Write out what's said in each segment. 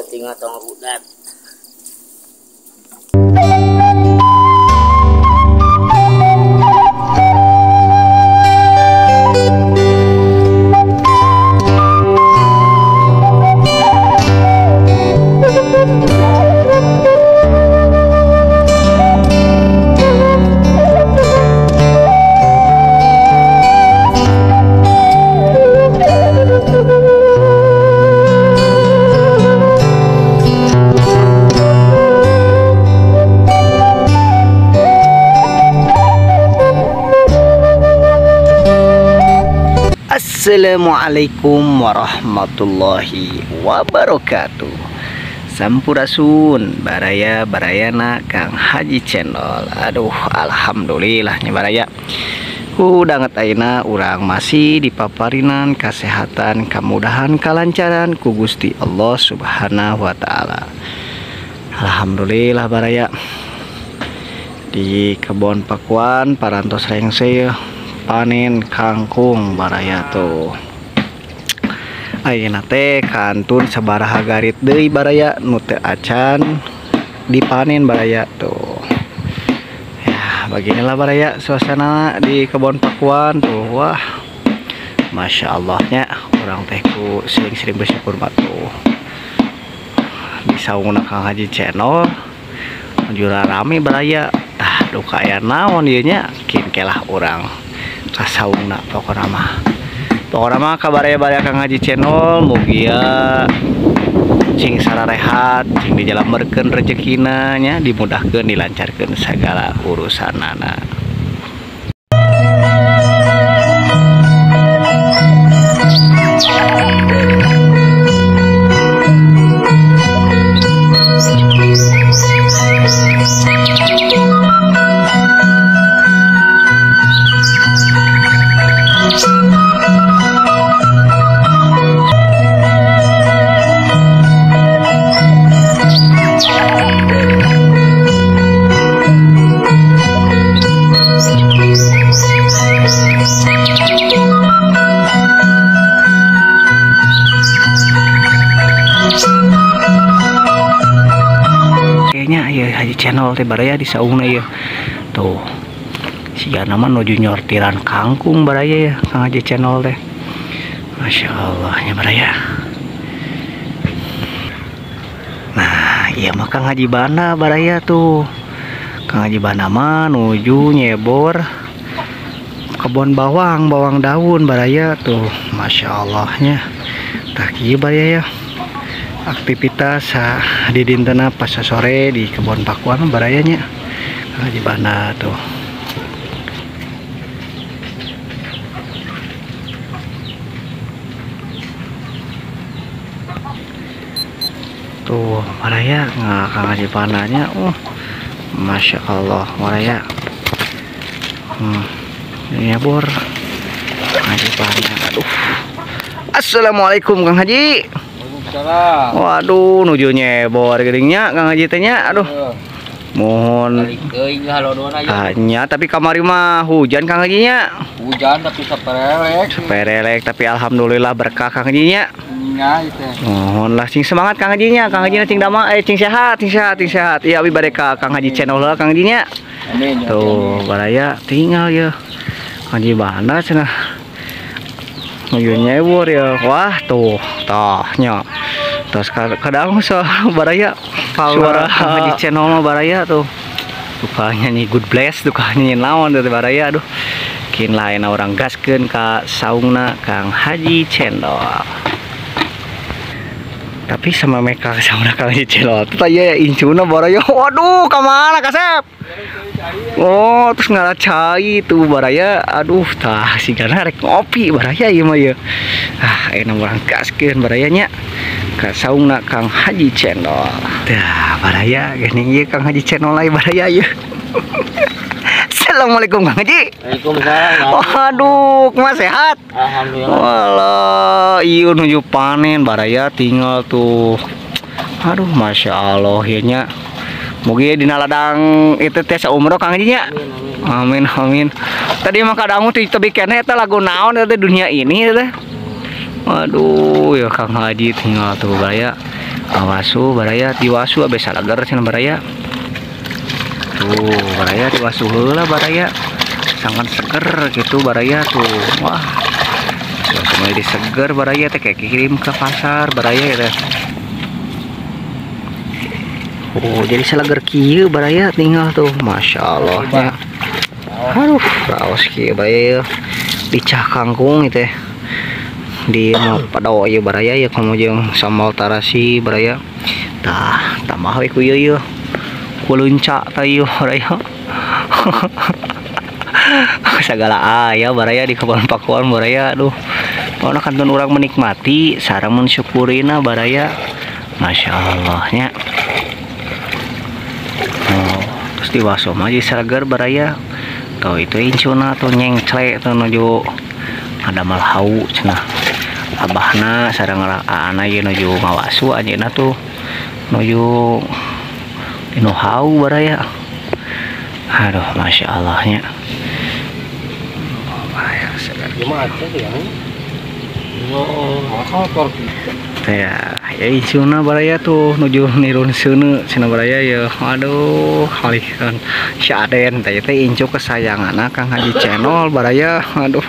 Penting tong rudat. Assalamualaikum warahmatullahi wabarakatuh. Sampurasun baraya barayana Kang Haji Channel. Aduh, alhamdulillah nya baraya. Ku danget ayeuna urang masih dipaparinan kesehatan, kemudahan, kelancaran ku Gusti Allah Subhanahu wa taala. Alhamdulillah baraya. Di kebon pakuan parantos rengse panen kangkung baraya tuh. Ayeuna teh kantun sabaraha garit deui baraya nu teu acan dipanen baraya tuh. Ya, beginilah baraya suasana di kebon pakuan tuh. Wah, Masya Allah nya, urang teh ku sering-sering bersyukur mah tuh. Di saungna Kang Haji Channel jura rame baraya. Tah duka aya naon ieu nya, kin kelah urang ka saungna pokona mah. Pokona mah kabaraya-baraya Kang Haji Channel mugia cing sararehat, cing dijalamberkeun rezekina nya, dimudahkeun, dilancarkeun segala urusanana. Kayaknya ya Haji Channel teh baraya di saungna ya. Tuh. Sigana mah nuju nyortiran kangkung baraya ya Kang Haji Channel teh. Masya Allah nya baraya. Nah, iya mah Kang Haji Bana baraya tuh. Kang Haji Bana mah nuju nyebor kebon bawang, bawang daun baraya tuh. Masya Allah nya. Tah kieu baraya ya. Aktivitas di dintena pas sore di kebon pakuan barayanya Kang Haji Bana tuh. Tuh baraya nggak Kang Haji Bananya, Masya Allah baraya. Nyebor Kang Haji Bana. Aduh. Assalamualaikum Kang Haji. Waduh, nuju nyebor geuringnya Kang Haji teh nya. Aduh. Mohon. Tanya tapi kamari mah hujan Kang Haji nya. Hujan tapi saperelek. Saperelek tapi alhamdulillah berkah Kang Haji nya. Nya itu. Mohon lah sing semangat Kang Haji nya. Kang Haji cing damang cing sehat, cing sehat, cing sehat. Iya abi bade ka Kang Haji Channel heula Kang Haji nya. Amin. Tuh, baraya tinggal ya. Kang Haji Bana cenah. Nuju nyebor ya. Wah tuh, tah nya. Terus kadang so baraya suara Kang Haji Channel mah baraya tuh. Tukang nyanyi good bless, tukang nyanyi naon teh baraya aduh. Kin lain orang gaskeun ka saungna Kang Haji Channel. Tapi sama mereka saungna Kang Haji Channel tuh aya incuna baraya. Waduh, ka mana kasep? Oh, terus ngalah cai tuh baraya. Aduh, tah sigana rek ngopi baraya ieu mah ya. Ah, enak urang gaskeun barayanya. Ka saungna Kang Haji Channel. Tah, baraya geuning ieu Kang Haji Channel lain baraya ieu. Assalamualaikum Kang Haji. Waalaikumsalam. Waduh, kumaha sehat? Alhamdulillah. Walah, ieu nuju panen baraya tinggal tuh. Aduh, Masya Allah ieu nya. Mugi dina ladang itu teh saumroh Kang Haji nya. Amin amin. Tadi mah kadangu teh tebi keneh eta lagu naon eta dunia ini teh. Waduh, ya Kang Haji tinggal tuh baraya. Awasu baraya diwasu abis salager cenah baraya. Tuh baraya diwasu heula baraya. Sangan seger gitu baraya tuh. Wah. Suasana jadi seger baraya teh kayak kirim ke pasar baraya ya teh. Oh, jadi salager kieu baraya tinggal tuh. Masya Allah ya. Aduh, raos kieu baraya dicah kangkung itu teh. Di pada ieu baraya ya kamu jeung sambal tarasi baraya. Tah, tambah we ku ieu ieu. Ku leunca tah ieu baraya. Sagala aya baraya di kebon pakuan baraya aduh. Pokona kantun urang menikmati sareng mensyukurina baraya. Masya Allah nya. Oh, terus diwaso mah jadi seger baraya. Tuh itu incuna tuh nyengcle tuh nuju ada malhau cenah. Abahna sareng aana ieu nuju ngawasu anjeunna tuh nuju dinu hau baraya. Aduh, Masya Allah nya. Baraya seger. Ya, ya incuna baraya tuh nuju nirun seuneu cenah baraya ya. Aduh, halikeun si Aden teh teh incu kesayanganna Kang Haji Channel baraya. Aduh,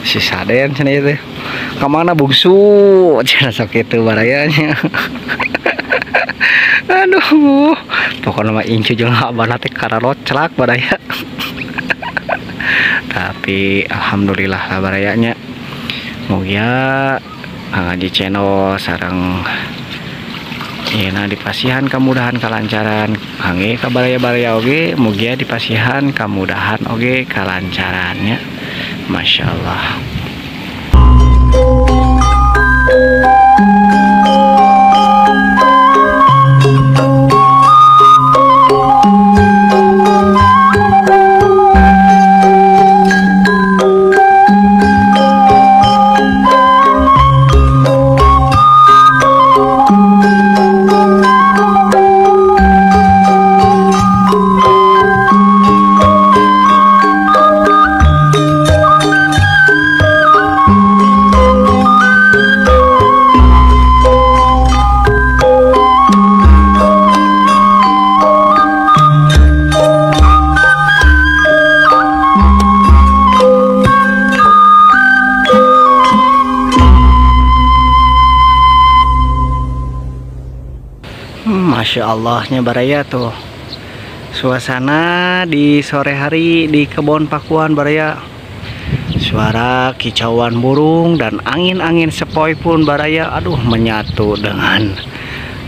si Saden cenah ieu teh. Ka mana bungsu cenah sok kitu baraya nya. Aduh, pokokna mah incu jeung abana teh kararoclak baraya. Tapi alhamdulillah lah baraya nya. Mugia Kang Haji Channel sareng yeuna dipasihan kemudahan kalancaran kangge ka baraya-baraya oge mugia dipasihan kemudahan oge kalancarannya. Masya Allah. Masya Allahnya baraya tuh suasana di sore hari di kebon pakuan baraya. Suara kicauan burung dan angin-angin sepoi pun baraya, aduh menyatu dengan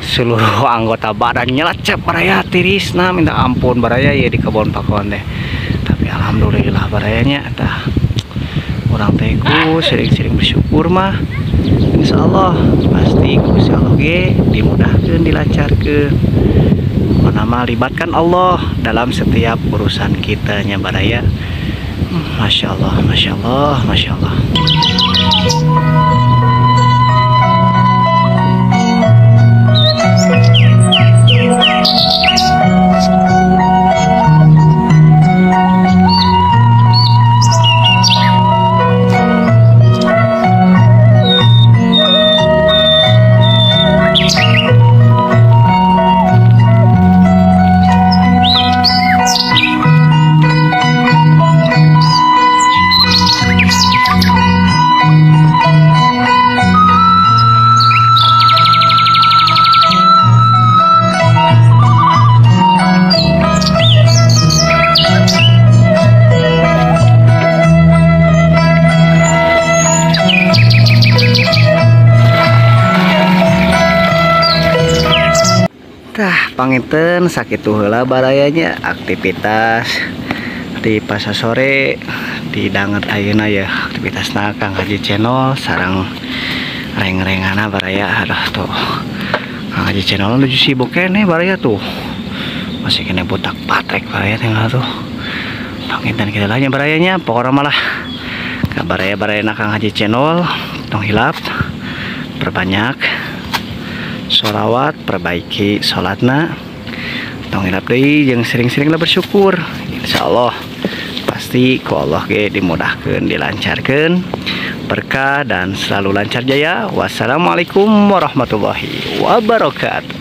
seluruh anggota badan nyelecep baraya tirisna minta ampun baraya ya di kebon pakuan deh. Tapi alhamdulillah barayanya tah orang teku sering-sering bersyukur mah. Insya Allah pasti Gusti Allah ge dimudahkan dilancarkan. Pokona libatkan Allah dalam setiap urusan kita nya baraya. Masya Allah, Masya Allah, Masya Allah. Tah panginten sakitu heula barayanya aktivitas di pasar sore di danget ayeuna ya aktivitasna Kang Haji Channel sareng reng-rengana baraya. Aduh tuh Kang Haji Channel nuju sibuk keneh baraya tuh masih kena botak patrek baraya tinggal tuh. Panginten kita lahnya barayanya pokoknya malah ka baraya-barayana Kang Haji Channel tong hilap perbanyak sholawat, perbaiki sholatna, tong hilap deui jeung sering-sering lah bersyukur. Insya Allah pasti ku Allah ge dimudahkeun, dilancarkeun, berkah dan selalu lancar jaya. Wassalamualaikum warahmatullahi wabarakatuh.